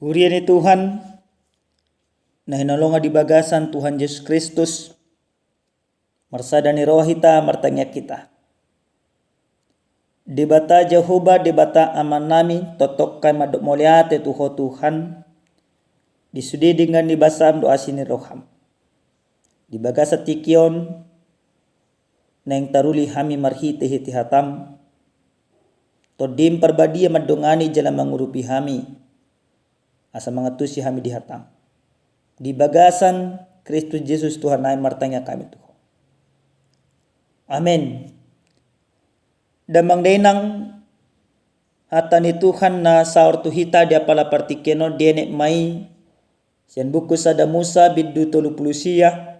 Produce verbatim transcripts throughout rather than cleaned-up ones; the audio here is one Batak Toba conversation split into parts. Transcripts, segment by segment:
Huria ni Tuhan, na hinaholongan di bagasan Tuhan Jesus Kristus, marsada ni roha hita, martangiang hita. Debata Jahowa, Debata Amanami, tongtong hami mandok mauliate tu Ho Tuhan, di sude denggan ni basaM dohot asi ni rohaM. Di bagasan tingki on, naeng taruli hami marhitehite hataM, TondiM Parbadia mandongani jala mangurupi hami, asa mangantusi hami di hataM. Di bagasan Kristus Jesus Tuhannami martangiang hami tu Ho. Amen. Damang dainang, hata ni Tuhan na saor tu hita di apala partingkian on dienet ma i sian buku sada Musa bindu tolu pulu sia,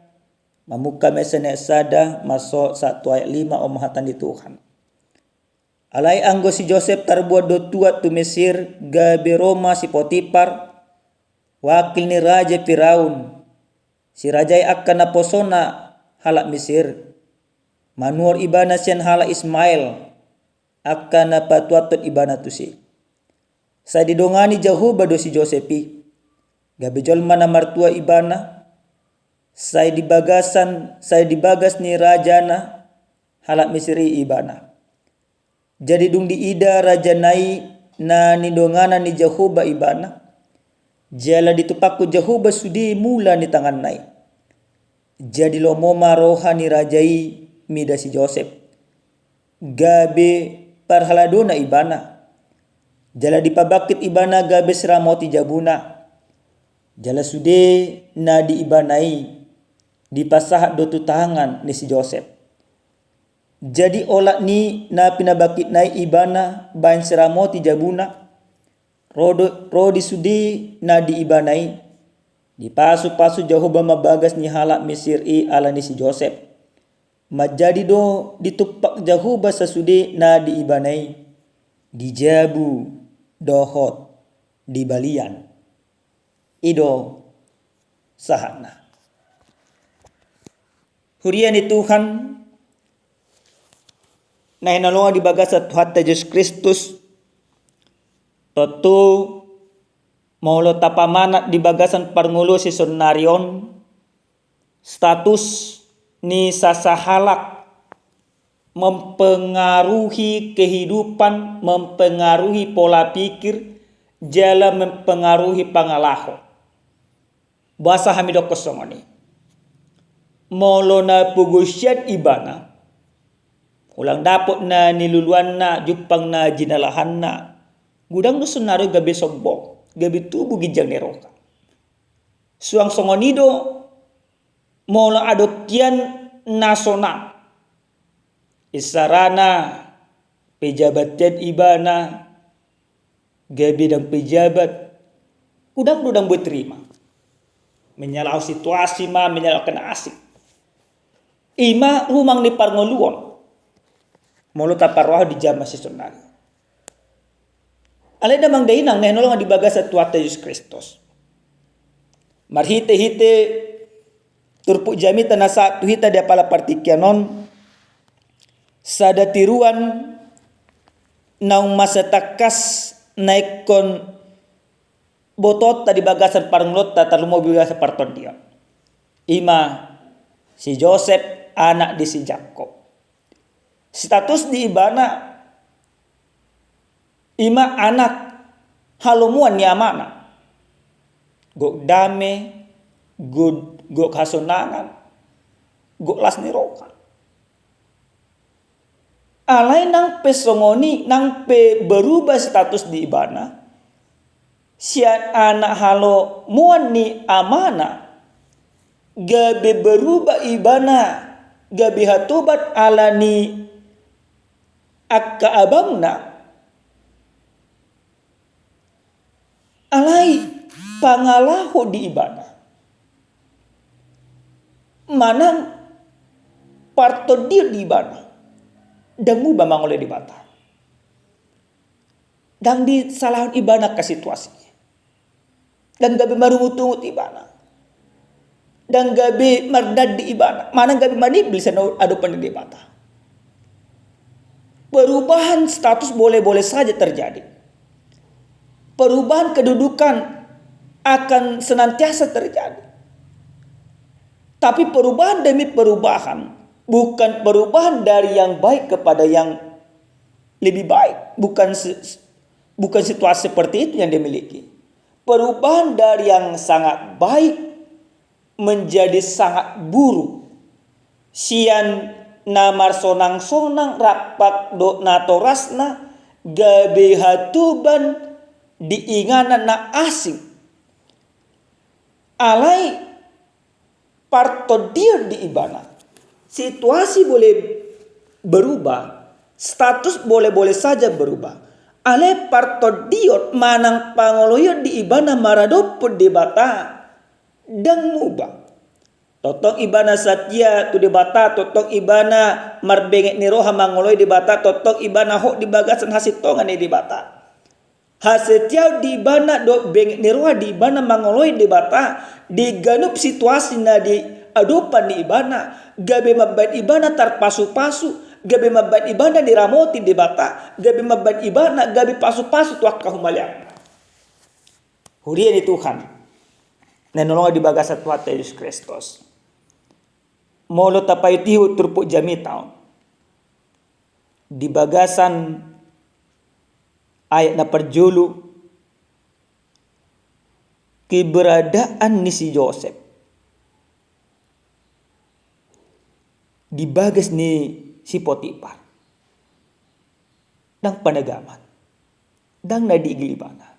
mamungka ma sian ayat sada, marsohot sahat tu ayat lima, on ma hata ni Tuhan. Alai anggo si Josep tarboan do tuat tu Mesir, gabe ro ma si Potipar, wakil ni raja Firaun, si raja i angka naposona halak Mesir, manuhor ibana sian halak Ismael, angka na patuathon ibana tusi. Sai didongani Jahowa do si Josep i, gabe jolma na martua ibana, sai di bagasan, sai di bagas ni rajana halak Mesir i ibana. Jadi dung diida rajana i na nidonganan ni Jahowa ibana, jala ditumpakkon Jahowa sude mula ni tanganna i. Jadi lomo ma roha ni raja i mida si Josep, gabe parhaladona ibana. Jala dipabangkit ibana gabe siramoti jabuna. Jala sude na di ibana i dipasahat do tu tangan ni si Josep. Jadi olat ni na pinabangkitna i ibana baen siramoti jabuna, ro do, ro di sude na di ibana i. Dipasupasu Jahowa ma bagas ni halak Mesir i ala ni si Josep. Manjadi do ditumpak Jahowa sasude na di ibana i, di jabu dohot di balian. I do sahatna. Huria ni Tuhan, na hinaholongan di bagasan Tuhanta Jesus Kristus, tontu molo tapamanat di bagasan parngoluon sisonari on, status ni sasahalak mempengaruhi kehidupan, mempengaruhi pola pikir, jala mempengaruhi pangalaho. Boasa hami dokkon songon i? Molo na pogosian ibana, ulang dapot na niluluanna, jumpang na jinalahanna, godang do sonari gabe sombong, gabe tubu ginjang ni roha. Suang songon i do molo adong hian na sonang. Isarana pejabat hian ibana, gabe ndang pejabat, godang do ndang boi terima. Menyalahi situasi ma, menyalahkan asing. I ma rumang ni parngoluon. Molo taparrohahon di jaman sisonari. Alai damang dainang na hinaholongan di bagasan Tuhanta Jesus Kristus, marhitehite turpuk jamita na sahat tu hita di apala partingkian on, sada tiruan naung masa tangkas na ingkon botoonta di bagasan parngoluonta tarlumobi di bagasan partondion. I ma si Josep, anak di si Jakkob. Status di ibana i ma anak halomoan ni amana. Gok dame, gok, gok hasonangan, gok las ni roha. Alai nang pe songon i, nang pe berubah status di ibana, sian anak halomoan ni amana, gabe berubah ibana, gabe hatoban ala ni angka abangna. Alai pangalaho di ibana manang partondion di ibana, ndang muba mangoloi Debata. Ndang disalahon ibana angka situasi. Ndang gabe marungutungut ibana. Ndang gabe mardandi ibana, manang gabe manimbil sian adopan ni Debata. Perubahan status boleh-boleh saja terjadi. Perubahan kedudukan akan senantiasa terjadi. Tapi perubahan demi perubahan, bukan perubahan dari yang baik kepada yang lebih baik, bukan se-, bukan situasi seperti itu yang dia miliki. Perubahan dari yang sangat baik menjadi sangat buruk. Sian na marsonang-sonang rap dohot natorasna gabe hatoban di inganan na asing. Alai partondion di ibana. Situasi boleh berubah, status boleh-boleh saja berubah. Alai partondion manang pangoloion di ibana maradophon Debata ndang muba. Tongtong ibana satia tu Debata, tongtong ibana marbenget ni roha mangoloi Debata, tongtong ibana hot di bagasan hasintongan ni Debata. Hasetiaon di ibana dohot benget ni roha di ibana mangoloi Debata di ganup situasi na diadopan ni ibana, gabe mambahen ibana tarpasu-pasu, gabe mambahen ibana diramoti Debata, gabe mambahen ibana gabe pasu-pasu tu angka humaliangna. Huria ni Tuhan na hinaholongan di bagasan Tuhanta Jesus Kristus. Molo tapaihut-ihut turpuk jamita on di bagasan ayat na parjolo, keberadaan ni si Josep di bagas ni si Potifar. Ndang panagaman, ndang na diigil ibana.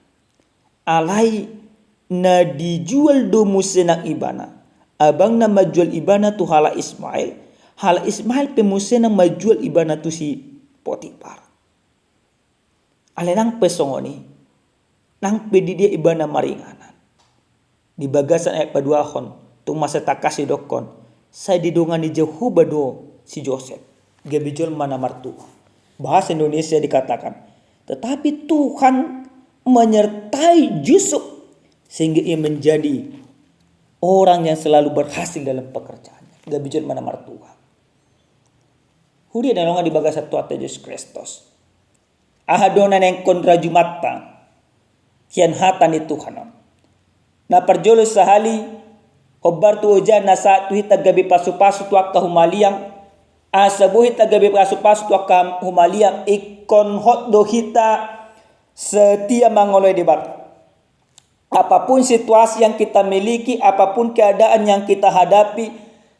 Alai na dijual do muse nang ibana. Abangna manjual ibana tu halak Ismail, halak Ismail pe muse nang manjual ibana tu si Potifar. Alai nang pe songon i, nang pe di dia ibana maringanan. Di bagasan ayat paduahon, tung masa tangkas didokkon, sai didongani Jahowa do si Josep gabe jolma na martua. Bahasa Indonesia dikatakan, tetapi Tuhan menyertai Yusuf sehingga ia menjadi orang yang selalu berhasil dalam pekerjaannya. Gabe jolma na martua. Huria na hinaholongan di bagasan Tuhanta Jesus Kristus. Aha do na naeng rajumanta sian hata ni Tuhan on? Na parjolo sahali, hombar tu ojahan na sahat tu hita gabe pasu-pasu tu angka humaliang. Asa boi hita gabe pasu-pasu tu angka humaliang, ingkon hot do hita setia mangoloi Debata. Apapun situasi yang kita miliki, apapun keadaan yang kita hadapi,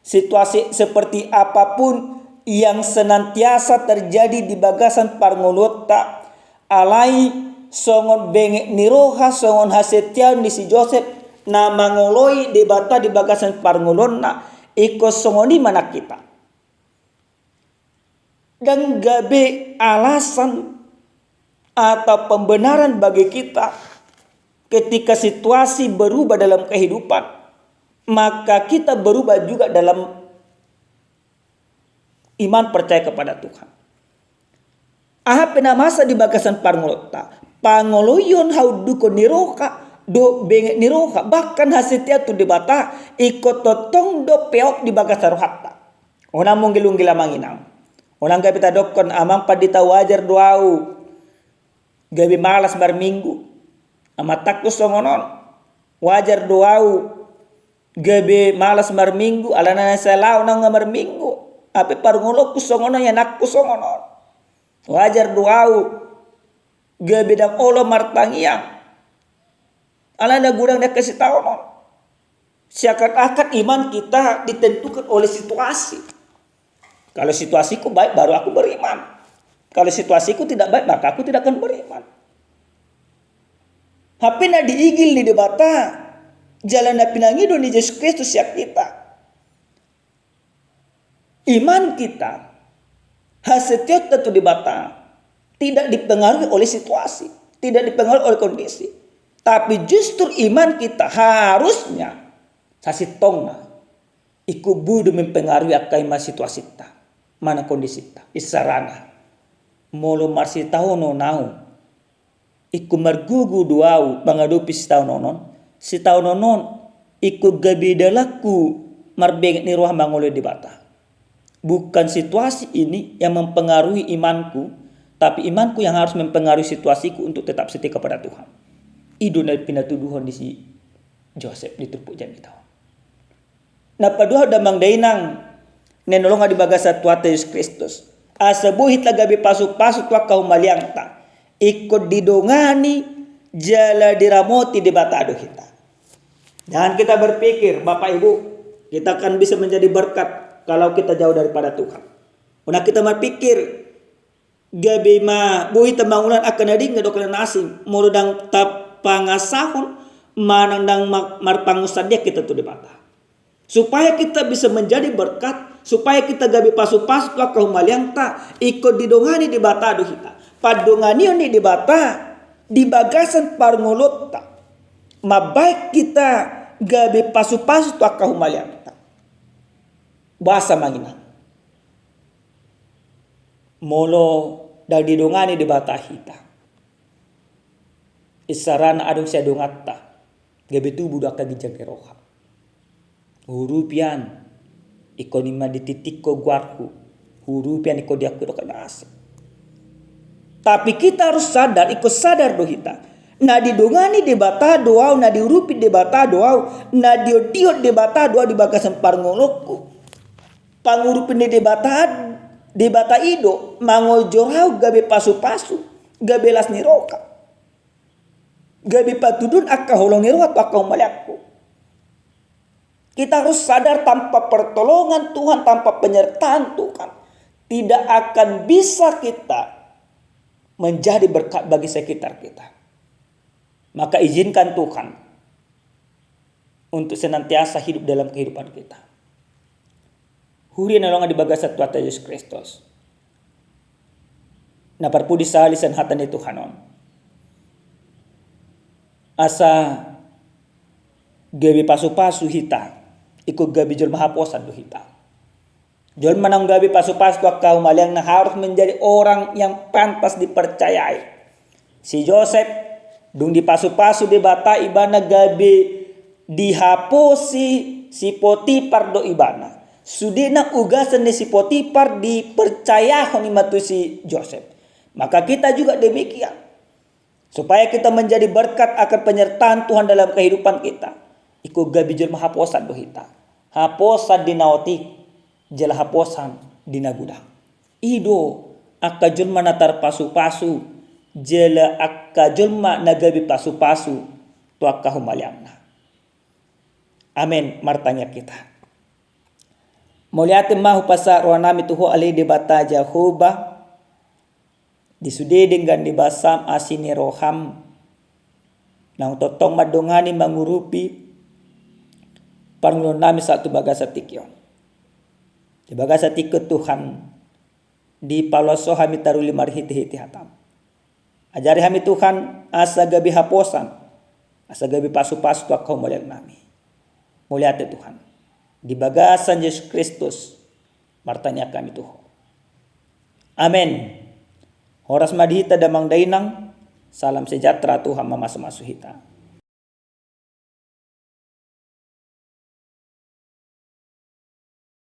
situasi seperti apapun yang senantiasa terjadi di bagasan parngoluonta, alai songon benget ni roha, songon hasetiaon ni si Josep na mangoloi Debata di bagasan parngoluonna, ingkon songon i ma nang hita. Ndang gabe alasan atau pembenaran bagi kita ketika situasi berubah dalam kehidupan, maka kita berubah juga dalam iman percaya kepada Tuhan. Aha pe na masa di bagasan parngoluonta, pangoloion, haundukhon ni roha dohot benget ni roha, bahkan hasetiaon tu Debata, ingkon tongtong do peop di bagasan rohanta. Unang munggil-unggil amang inang. Unang gabe tadokkon, amang pandita, wajar do au gabe malas marminggu. Amantangku songon on. Wajar do au gabe malas marminggu, alana na sai laho naung marminggu. Hape parngoluonku songon on, ianakku songon on. Wajar do au gabe ndang olo martangiang, alana godang di angka sitaonon. Seakan-akan iman kita ditentukan oleh situasi. Kalau situasiku baik, baru aku beriman. Kalau situasiku tidak baik, maka aku tidak akan beriman. Hape na diigil ni Debata jala na pinangido ni Jesus Kristus sian hita, iman kita, hasetiaonta tu Debata, tidak dipengaruhi oleh situasi, tidak dipengaruhi oleh kondisi. Tapi justru iman kita harusnya sasintongna ingkon boi do mempengaruhi angka iman, situasinta manang kondisinta. Isarana, molo marsitaonon au, ingkon margogo do au mangadopi sitaonon on. Sitaonon on ingkon gabe dalanku marbenget ni roha mangoloi Debata. Bukan situasi ini yang mempengaruhi imanku, tapi imanku yang harus mempengaruhi situasiku untuk tetap setia kepada Tuhan. I do na pinatuduhon ni si Josep di turpuk jamita on. Na paduahon damang dainang na hinaholongan di bagasan Tuhanta Jesus Kristus, asa boi hita gabe pasupasu tu angka humaliangta, ingkon didongani jala diramoti Debata do hita. Jangan kita berpikir, Bapak Ibu, kita akan bisa menjadi berkat kalau kita jauh daripada Tuhan. Unang kita marpikir, gabe ma boi hita mangulahon angka na denggan dohot angka na asing, molo ndang tapangasahon manang ndang ma-, marpangunsandean hita tu Debata. Supaya kita bisa menjadi berkat, supaya kita gabe pasupasu tu angka humaliangta, ingkon didongani Debata do hita. Pandonganion ni Debata di bagasan parngoluonta, mambahen hita gabe pasupasu tu angka humaliangta. Boasa manang inang? Molo ndang didongani Debata hita, isarana adong sian donganta gabe tubu do angka ginjang ni roha. Huurupi an, ingkon i ma ditingtingkon goarhu. Huurupi an, ingkon diakui do angka na asing. Tapi kita harus sadar, ingkon sadar do hita, na didongani Debata do ahu, na diurupi Debata do ahu, na diondihon Debata do ahu di bagasan parngoluonku. Pangurupi ni Debata, Debata i do mangonjor ahu gabe pasupasu, gabe las ni roha, gabe patuduhon angka holong ni roha tu angka humaliangku. Kita harus sadar, tanpa pertolongan Tuhan, tanpa penyertaan Tuhan, tidak akan bisa kita menjadi berkat bagi sekitar kita. Maka izinkan Tuhan untuk senantiasa hidup dalam kehidupan kita. Huria na hinaholongan di bagasan Tuhanta Jesus Kristus, na parpudi sahali sian hata ni Tuhan on, asa gabe pasupasu hita, ingkon gabe jolma haposan do hita. Jolma naung gabe pasupasu tu angka humaliangna harus menjadi orang yang pantas dipercayai. Si Josep, dung dipasupasu Debata ibana, gabe dihaposi si Potipar do ibana. Sude na ugasan ni si Potipar dipercayahon i ma tu si Josep. Maka kita juga demikian. Supaya kita menjadi berkat akan penyertaan Tuhan dalam kehidupan kita, ingkon gabe jolma haposan do hita. Haposan di na otik, jala haposan di na godang. I do angka jolma na tarpasupasu, jala angka jolma na gabe pasupasu tu angka humaliangna. Amen. Martangiang hita. Mauliate ma hupasahat rohanami tu Ho ale Debata Jahowa, di sude denggan ni basam, asi ni roham, naung tongtong mandongani, mangurupi parngoluonnami sahat tu bagasan tingki on. Di bagasan tingki on Tuhan, dipaloas Ho hami taruli marhitehite hatam. Ajari hami Tuhan, asa gabe haposan, asa gabe pasupasu tu angka humaliangnami. Mauliate Tuhan. Di bagasan Jesus Kristus, martangiang hami tu Ho. Amen. Horas ma di hita damang dainang, salam sejahtera, Tuhan mamasumasu hita.